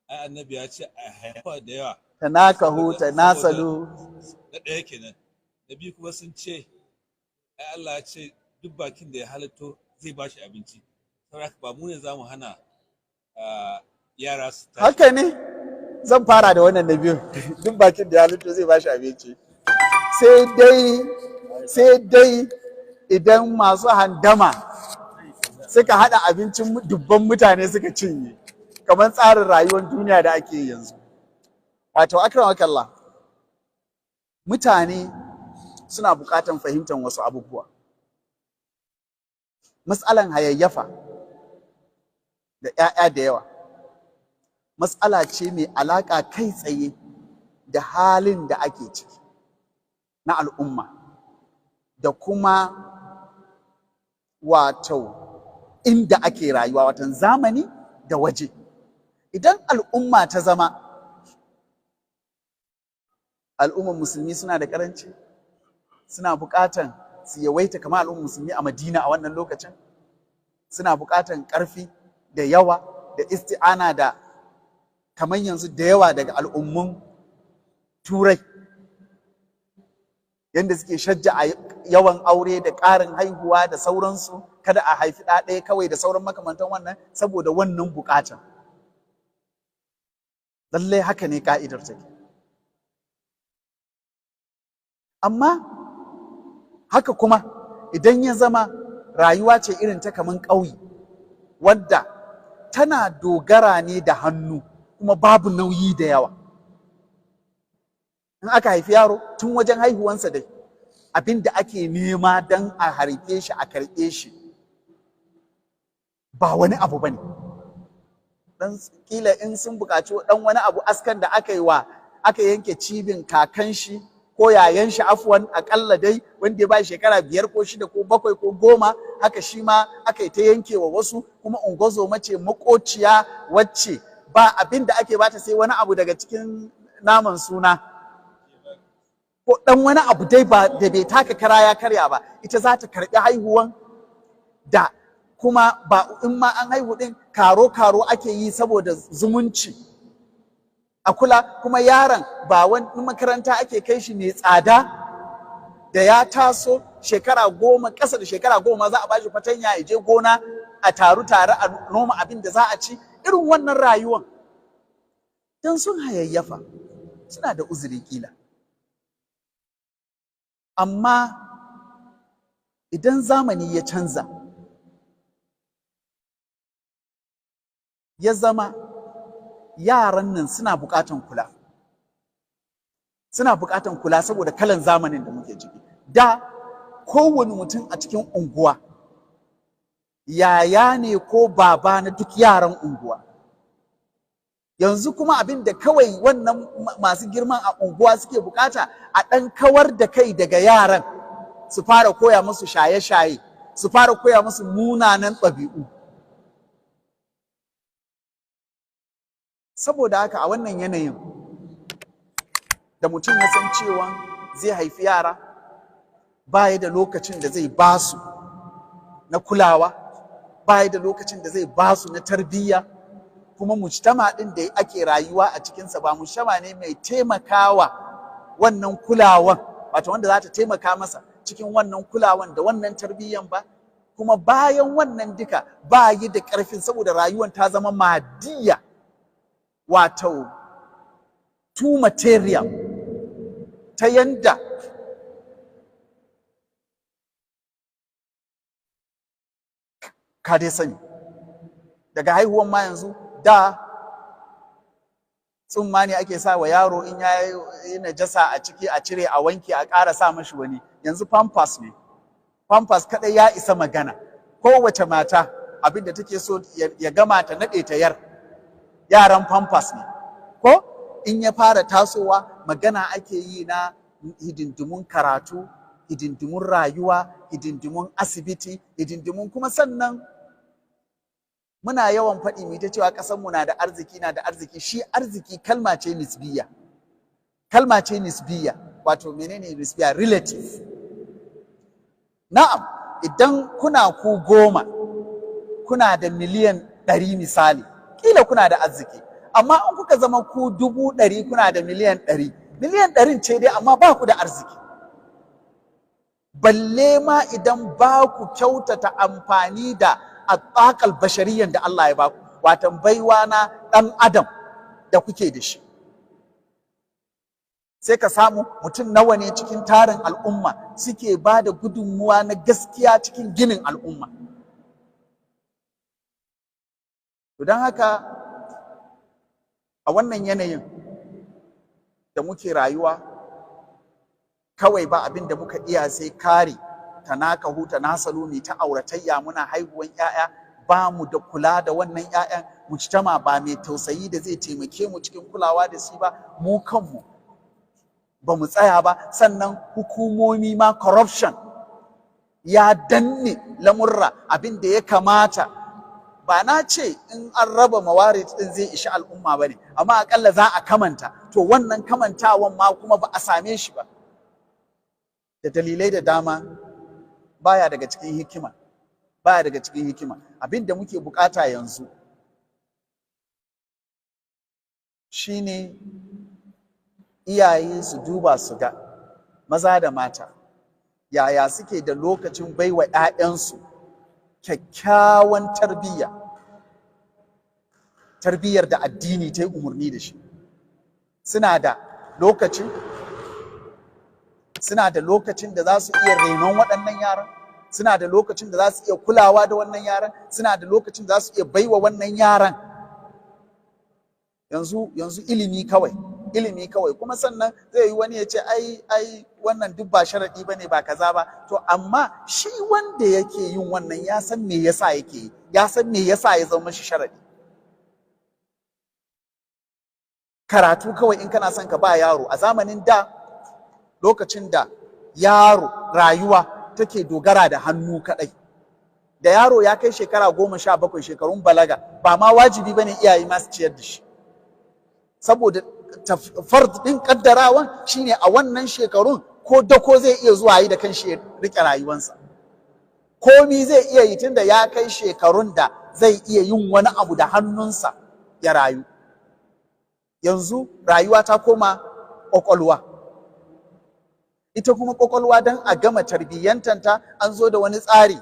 Ai annabi ya ce a haifa da yawa. Tanakahu, tanasalu. Na ɗaya kenan. Na biyu kuma sun ce ai Allah ya ce duk bakin da ya halitto zai ba shi abinci. Saboda haka ba mu ne za mu hana yara su tashi. Haka ne, zan fara da wannan na biyu, duk bakin da ya halitto zai ba shi abinci. Sai dai idan masu handama suka haɗa abincin dubban mutane suka cinye, kamar tsarin rayuwar duniya da ake yi yanzu. Wato akramakallah, mutane suna buƙatan fahimtar wasu abubuwa. Matsalan hayayyafa da 'ya'ya da yawa matsala ce mai alaƙa kai tsaye da halin da ake ciki na al'umma da kuma wato inda ake rayuwa, watan zamani da waje. Idan al'umma ta zama al'ummar musulmi suna da karanci, suna buƙatan su yawaita, kamar al'ummar musulmi a Madina a wannan lokacin suna buƙatan ƙarfi da yawa da isti'ana da kamar yanzu da yawa daga al'ummun Turai, yadda suke shajja a yawan aure da ƙarin haihuwa da sauransu, kada a haifi ɗa ɗaya kawai da sauran makamantan wannan, saboda wannan buƙatan. Lallai haka ne ka'idar take. Amma haka kuma idan ya zama rayuwa ce irin ta kaman ƙauye, wadda tana dogara ne da hannu kuma babu nauyi da yawa, in aka haifi yaro, tun wajen haihuwansa dai abin da ake nema don a haife shi a karɓe shi ba wani abu bane. Dan kila in sun buƙaci dan wani abu, askan da aka yi wa aka yanke cibin kakan shi ko yayan shi, afwan, akalla dai wanda ya ba shekara 5 ko 6 ko 7 ko 10, haka shi ma aka yi ta yankewa wasu. Kuma ungozoma ce makociya wacce ba abin da ake bata sai wani abu daga cikin naman suna ko dan wani abu dai ba da bai taka kara ya karya ba, ita za ta karbi haihuwan. Da kuma ba in ma an haihu din, karo karo ake yi saboda zumunci a kula. Kuma yaron ba wani makaranta ake kai shi mai tsada da ya taso shekara 10, ƙasa da shekara 10 za a bashi fatanya ya je gona a taru tare a noma abin da za a ci. Irin wannan rayuwan don sun hayayyafa suna da uzuri kila. Amma idan zamani ya canza, ya zama yaran nan suna buƙatan kula, suna buƙatan kula saboda kalan zamanin da muke ciki. Da kowane mutum a cikin unguwa yaya ne ko baba na duk yaran unguwa. Yanzu kuma abin da kawai wannan masu girman a unguwa suke bukata, a ɗan kawar da kai daga yaran, su fara koya musu shaye-shaye, su fara koya musu munanan ɗabi'u. Saboda haka a wannan yanayin da mutum ya san cewa zai haifi yara, baya da lokacin da zai basu na kulawa, baya da lokacin da zai basu na tarbiyya, kuma mujtama ɗin da ake rayuwa a cikinsa ba mujtama ne mai taimakawa wannan kulawan, wato wanda za ta taimaka masa cikin wannan kulawan da wannan tarbiyyan ba. Kuma bayan wannan duka ba yi da ƙarfin, saboda rayuwan ta zama madiya, wato too material, ta yanda ka dai sani daga haihuwan ma yanzu da tsumma ne ake sa wa yaro in ya yi najasa a ciki, a cire a wanke a ƙara sa mashi wani. Yanzu pampers ne, pampers kaɗai ya isa magana. Kowace mata abin da take so ya gama ta naɗe ta yar, yaran pampers ne. Ko in ya fara tasowa, magana ake yi na hidindimun karatu, hidindimun rayuwa, hidindimun asibiti, hidindimun kuma. Sannan muna yawan faɗi mu ta cewa ƙasarmu na da arziki, na da arziki. Shi arziki kalma ce nisbiya, kalma ce nisbiya. Wato menene nisbiya? Relative. Na'am, idan kuna ku 10 kuna da miliyan 100 misali, kila kuna da arziki. Amma in kuka zama ku 100,000 kuna da 100,000,000, 100,000,000 ce dai, amma ba ku da arziki. Balle ma idan ba ku kyautata amfani da atsakal bashariyan da Allah ya baku, watan baiwa na ɗan adam da kuke da shi. Sai ka samu mutum nawa ne cikin tarin al'umma suke ba da gudunmuwa na gaskiya cikin ginin al'umma. Don haka a wannan yanayin da muke rayuwa, kawai ba abin da muka iya sai kare tanakahu tanasalu, mai ta auratayya, muna haihuwan 'ya'ya, ba mu da kula da wannan 'ya'yan. Mujtama ba mai tausayi da zai taimake mu cikin kulawa da shi ba, mu kanmu ba mu tsaya ba. Sannan hukumomi ma corruption ya danne lamurra. Abin da ya kamata, ba na ce in an raba mawarid din zai ishi al'umma ba ne, amma akalla za a kamanta. To wannan kamantawan ma kuma ba a same shi ba da dalilai da dama. Baya daga cikin hikima, baya daga cikin hikima. Abin da muke bukata yanzu shine iyaye su duba su ga maza da mata yaya suke da lokacin baiwa 'ya'yansu kyakkyawan tarbiyya, tarbiyyar da addini ta yi umarni da shi. Suna da lokacin, suna da lokacin da za su iya renon waɗannan yaran, suna da lokacin da za su iya kulawa da wannan yaran, suna da lokacin da za su iya baiwa wannan yaran. Yanzu ilimi kawai, ilimi kawai. Kuma sannan zai yi wani ya ce ai wannan duk ba sharaɗi ba ne, ba kaza ba. To amma shi wanda yake yin wannan ya san me yasa yake yi, ya san me yasa ya zama shi sharaɗi. Karatu kawai in kana son ka ba yaro, a zamanin da lokacin da yaro rayuwa take dogara da hannu kaɗai, da yaro ya kai shekara 17, shekarun balaga, ba ma wajibi bane iyaye ma su ciyar da shi, saboda fard ɗin kaddarawan shine a wannan shekarun ko dako zai iya zuwa yi da kanshi ya rike rayuwansa, komi zai iya yi tunda ya kai shekarun da zai iya yin wani abu da hannunsa ya rayu. Yanzu rayuwa ta koma ƙwaƙwalwa. Ita kuma ƙwaƙwalwa don a gama tarbiyyantanta an zo da wani tsari,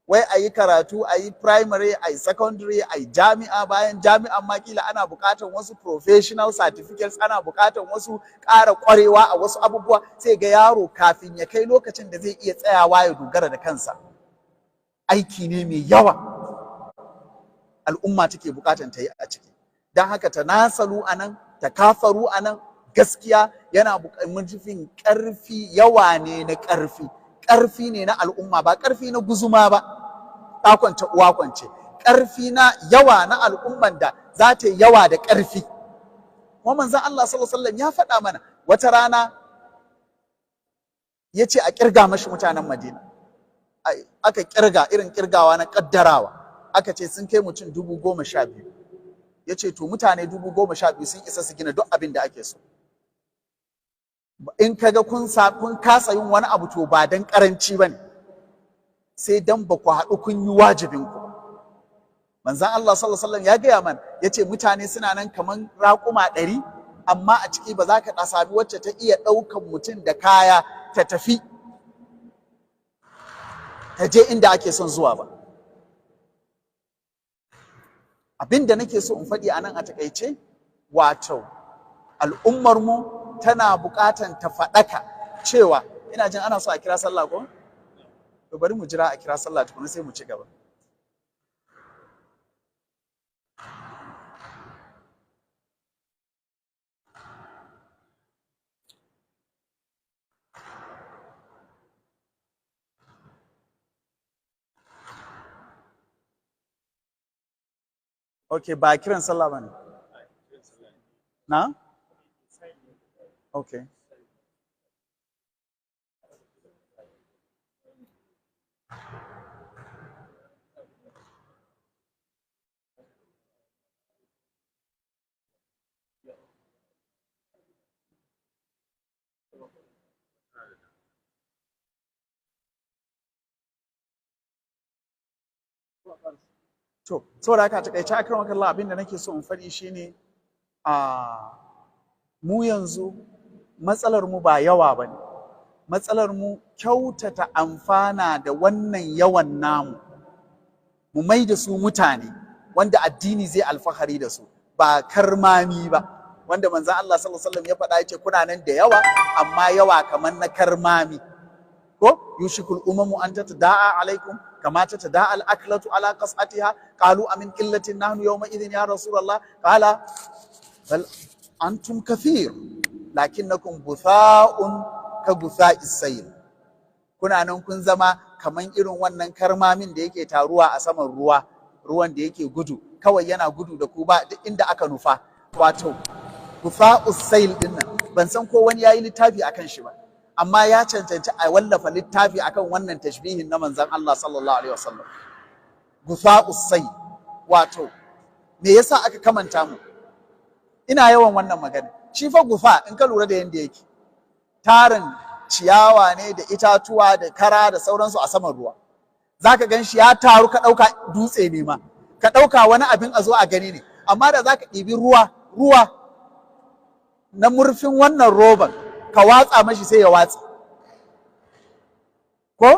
wai a yi karatu, a yi primary, a yi secondary, a yi jami'a. Bayan jami'an ma kila ana buƙatar wasu professional certificates, ana buƙatar wasu ƙara ƙwarewa a wasu abubuwa. Sai ga yaro kafin ya kai lokacin da zai iya tsayawa ya dogara da kansa, aiki ne mai yawa al'umma take buƙatar ta yi a ciki. Don haka tanasalu a nan, takafaru a nan, gaskiya yana nufin ƙarfi, yawa ne na ƙarfi, ƙarfi ne na al'umma, ba ƙarfi na guzuma ba, ɗa kwance uwa kwance, ƙarfi na yawa na al'umman da za ta yi yawa da ƙarfi. Kuma manzon Allah sallallahu alaihi wasallam ya faɗa mana wata rana, ya ce a ƙirga mashi mutanen Madina. Aka ƙirga irin ƙirgawa na ƙaddarawa, aka ce sun kai mutum 12,000. Ya ce to mutane 12,000 sun isa su gina duk abin da ake so. In kaga kun kasa yin wani abu, to ba dan karanci bane, sai dan ba ku haɗu kun yi wajibin ku. Manzon Allah sallallahu alaihi wasallam ya gaya mana, ya ce mutane suna nan kaman raƙuma 100, amma a ciki ba za ka sami wacce ta iya ɗaukan mutum da kaya ta tafi ta je inda ake son zuwa ba. Abin da nake so in faɗi a nan a takaice, wato al'ummar mu tana buƙatan ta faɗaka cewa, ina jin ana so a kira sallah ko? To bari mu jira a kira sallah tukuna sai mu ci gaba. Okay, ba kiran sallah ba ne? Na? Okay. To, saboda haka takaice, akramakallah, abin da nake so in faɗi shine a mu yanzu matsalar mu ba yawa bane. Matsalar mu kyautata amfana da wannan yawan namu. Mu mai da su mutane wanda addini zai alfahari da su, ba karmami ba. Wanda manzon Allah sallallahu alaihi wasallam ya faɗa, yace kuna nan da yawa, amma yawa kamar na karmami. Ko yushikul umamu an tatada'a alaikum kama tatada'a al-aklatu ala qas'atiha, qalu amin qillatin nahnu yawma idhin ya rasulullah, qala bal antum kathir lakinnakum gutha'un ka gutha'is sayl. Kuna nan kun zama kaman irin wannan karmamin da yake taruwa a saman ruwa, ruwan da yake gudu, kawai yana gudu da ku ba duk inda aka nufa. Wato gutha'us sayl din nan, ban san ko wani yayi littafi akan shi ba, amma ya cancanci a wallafa littafi akan wannan tashbihin na manzon Allah sallallahu alaihi wasallam. Gutha'us sayl, wato me yasa aka kamanta mu? Ina yawan wannan magana. Shi fa gufa, in ka lura da yanda yake, tarin ciyawa ne da itatuwa da kara da sauransu a saman ruwa. Zaka gan shi ya taru, ka ɗauka dutse ne ma, ka ɗauka wani abin a zo a gani ne. Amma da zaka ɗibi ruwa, ruwa na murfin wannan roban, ka watsa mashi, sai ya watsa. Ko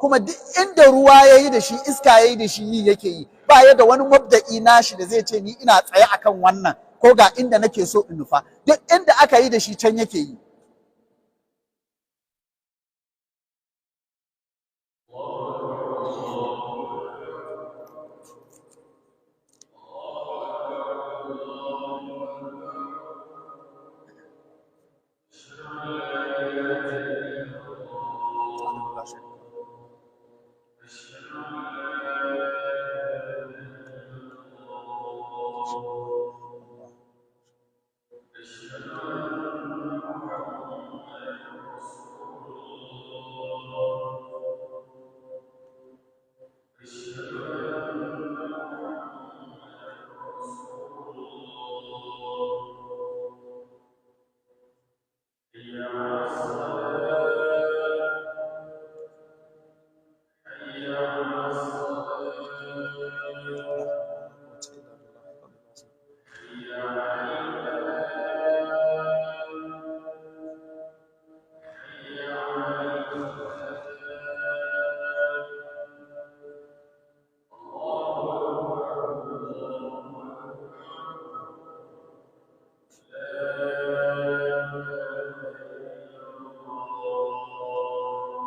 kuma duk inda ruwa ya yi da shi, iska ya yi da shi, yi yake yi. Ba ya da wani mabda'i nashi da zai ce ni ina tsaye akan wannan, ko ga inda nake so in nufa. Duk inda aka yi da shi, can yake yi.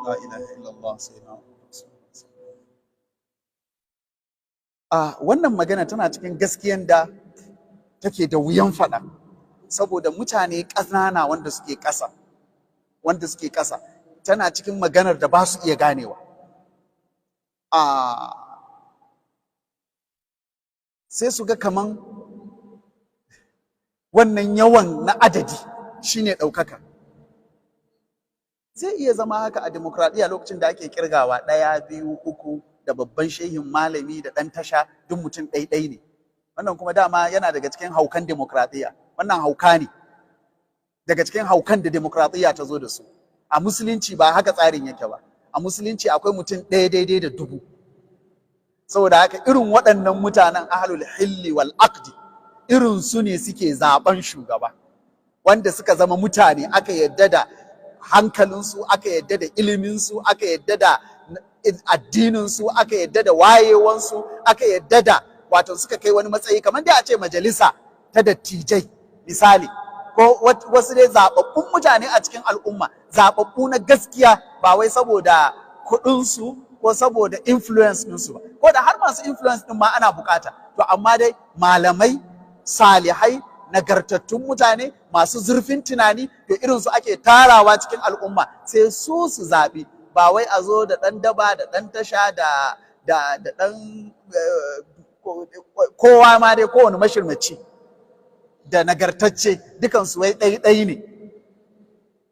La ilaha illallah sayyidina Muhammad sallallahu alaihi wasallam. Wannan magana tana cikin gaskiyan da take da wuyan faɗa, saboda mutane ƙanana wanda suke ƙasa, tana cikin maganar da ba su iya ganewa. Sai su ga kaman wannan yawan na adadi shine ɗaukaka. Zai iya zama haka a demokradiyya, lokacin da ake kirgawa ɗaya, biyu, uku, da babban shehin malami da ɗan tasha duk mutum ɗaiɗai ne. Wannan kuma dama yana daga cikin haukan demokradiyya. Wannan hauka ne daga cikin haukan da demokradiyya ta zo da su. A musulunci ba haka tsarin yake ba. A musulunci akwai mutum ɗaya daidai da 1000. Saboda haka irin waɗannan mutanen, ahlul hilli wal aqdi, irin su ne suke zaben shugaba, wanda suka zama mutane, aka yadda da hankalinsu, aka yadda da iliminsu, aka yadda da addininsu, aka yadda da wayewansu, aka yadda da wato suka kai wani matsayi, kamar dai a ce majalisa ta dattijai misali, ko wasu dai zaɓaɓɓun mutane a cikin al'umma, zaɓaɓɓu na gaskiya, ba wai saboda kuɗinsu ko saboda influence ɗinsu ba, ko da har masu influence ɗin ma ana bukata. To amma dai malamai salihai, nagartattun mutane masu zurfin tunani, to irin su ake tarawa cikin al'umma, sai su su zaɓi. Ba wai a zo da ɗan daba da ɗan tasha da ɗan kowa ma dai, kowane mashirmaci da nagartacce, dukansu wai ɗai ne.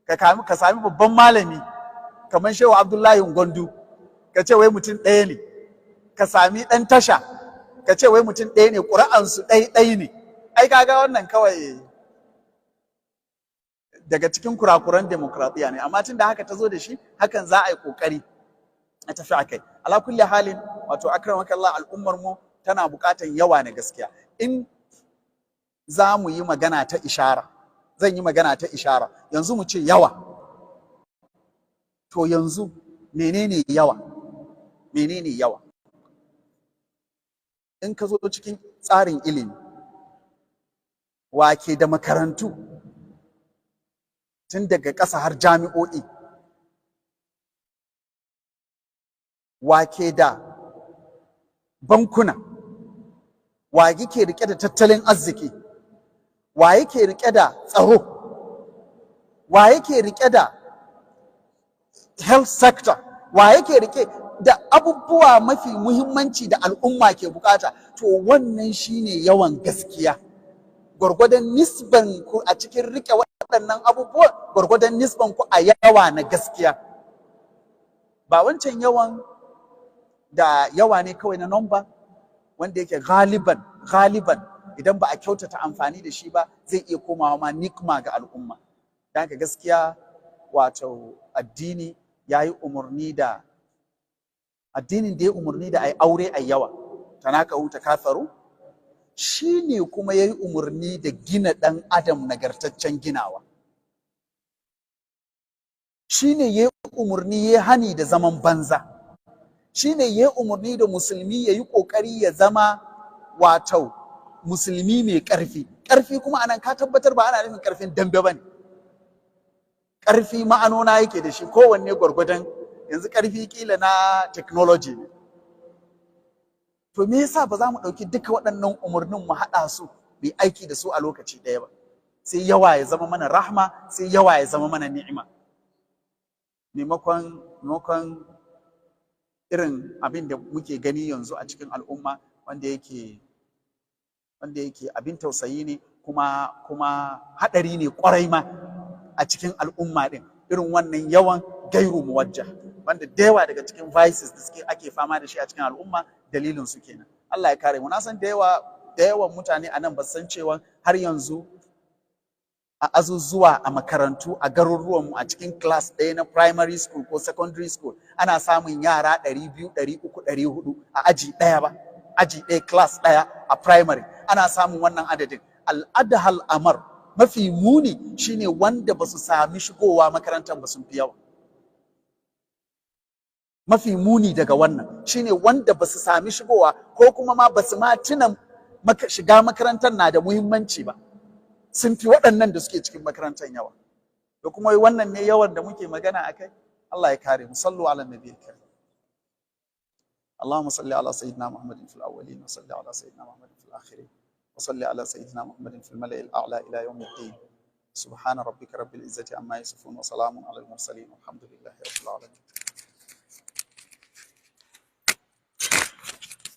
Ka sami babban malami kamar Shehu Abdullahi Gwandu, ka ce wai mutum ɗaya ne. Ka sami ɗan tasha, ka ce wai mutum ɗaya ne. Ƙuri'ansu ɗai ne. Ai kaga wannan kawai daga cikin kurakuran demokradiyya ne. Amma tun da haka ta zo da shi, hakan za a yi kokari a tafi a kai. Ala kulli halin, wato akramakallah, al'ummar mu tana buƙatan yawa na gaskiya. In za mu yi magana ta ishara, zan yi magana ta ishara, yanzu mu ce yawa. To yanzu menene yawa? Menene yawa? In ka zo cikin tsarin ilimi, wake da makarantu tun daga ƙasa har jami'o'i, wake da bankuna, wa yake rike da tattalin arziki, wa yake rike da tsaro, wa yake rike da health sector, wa yake rike da abubuwa mafi muhimmanci da al'umma ke bukata. To wannan shine yawan gaskiya, gwargwadon nisban ku a cikin rike waɗannan abubuwan, gwargwadon nisban ku a yawa na gaskiya. Ba wancan yawan da yawa ne kawai na number, wanda yake galiban galiban idan ba a kyautata amfani da shi ba zai iya komawa ma nikma ga al'umma. Don haka gaskiya wato addini ya yi umarni da addinin da ya umarni da a yi aure a yawa, tanakahu takatharu, shi ne kuma ya yi umarni da gina ɗan adam nagartaccen ginawa. Shi ne ya yi umarni ya hani da zaman banza. Shi ne ya yi umarni da musulmi ya yi ƙoƙari ya zama wato musulmi mai ƙarfi. Ƙarfi kuma anan ka tabbatar ba ana nufin ƙarfin dambe ba ne. Ƙarfi ma'anona yake da shi kowanne gwargwadon, yanzu ƙarfi kila na technology ne. To me yasa ba za mu ɗauki duka waɗannan umarnin mu haɗa su mu aiki da su a lokaci ɗaya ba? Sai yawa ya zama mana rahma, sai yawa ya zama mana ni'ima. Maimakon irin abin da muke gani yanzu a cikin al'umma, wanda yake abin tausayi ne kuma haɗari ne ƙwarai ma a cikin al'umma ɗin, irin wannan yawan gairu muwajjah, wanda da yawa daga cikin vices da suke ake fama da shi a cikin al'umma dalilin su kenan. Allah ya kare mu. Na san da yawan mutane a nan ba san cewa har yanzu a azuzuwa, a makarantu, a garuruwanmu, a cikin class ɗaya na primary school ko secondary school ana samun yara 200, 300, 400 a aji ɗaya ba, aji ɗaya, class ɗaya a primary ana samun wannan adadin. Al'adhal amar mafi muni shine wanda ba su sami shigowa makarantar ba sun fi yawa. Mafi muni daga wannan shine wanda ba su sami shigowa ko kuma ma ba su ma tuna shiga makarantar na da muhimmanci ba, sun fi waɗannan da suke cikin makarantar yawa. Da kuma wannan ne yawan da muke magana a kai. Allah ya kare mu. Sallu ala nabiyil karim. Allahumma salli ala sayyidina Muhammadin fil awwalin wa salli ala sayyidina Muhammadin fil akhirin wa salli ala sayyidina Muhammadin fil mala'il a'la ila yawmiddin. Subhana rabbika rabbil izzati amma yasifun wa salamun ala al mursalin walhamdulillahi rabbil alamin.